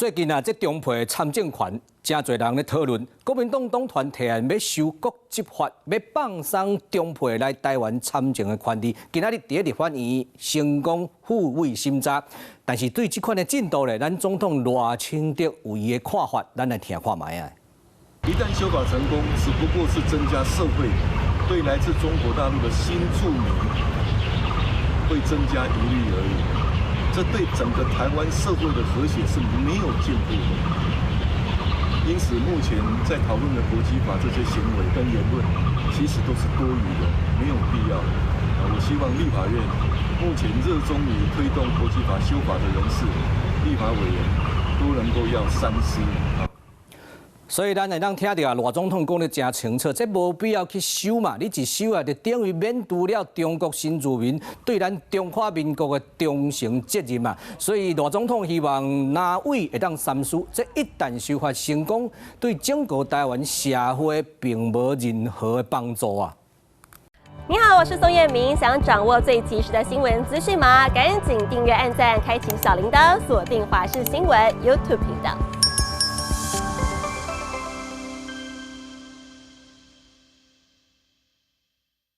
最近啊，這中配參政權，誠濟人咧討論，國民黨黨團提案欲修國籍法，欲放鬆中配來台灣參政的權利。今仔日佇立法院成功付委審查，但是對這款的進度咧，咱總統賴清德有伊的看法，咱來聽看覓仔。一旦修法成功，只不過是增加社會對來自中國大陸的新住民會增加疑慮而已。這對整個台灣社會的和諧是沒有進步的。因此，目前在討論的國籍法這些行為跟言論，其實都是多餘的，沒有必要。我希望立法院目前熱衷於推動國籍法修法的人士、立法委員都能夠要三思。所以咱會當聽著啊，賴總統講得誠清楚，這無必要去修嘛。你一修啊，就等於免除了中國新住民對咱中華民國的忠誠責任嘛。所以賴總統希望藍委會當三思，這一旦修法成功，對整個台灣社會並無任何的幫助啊。你好，我是宋燕明，想掌握最及時的新聞資訊嗎？趕緊訂閱、按讚、開啟小鈴鐺，鎖定華視新聞 YouTube 頻道。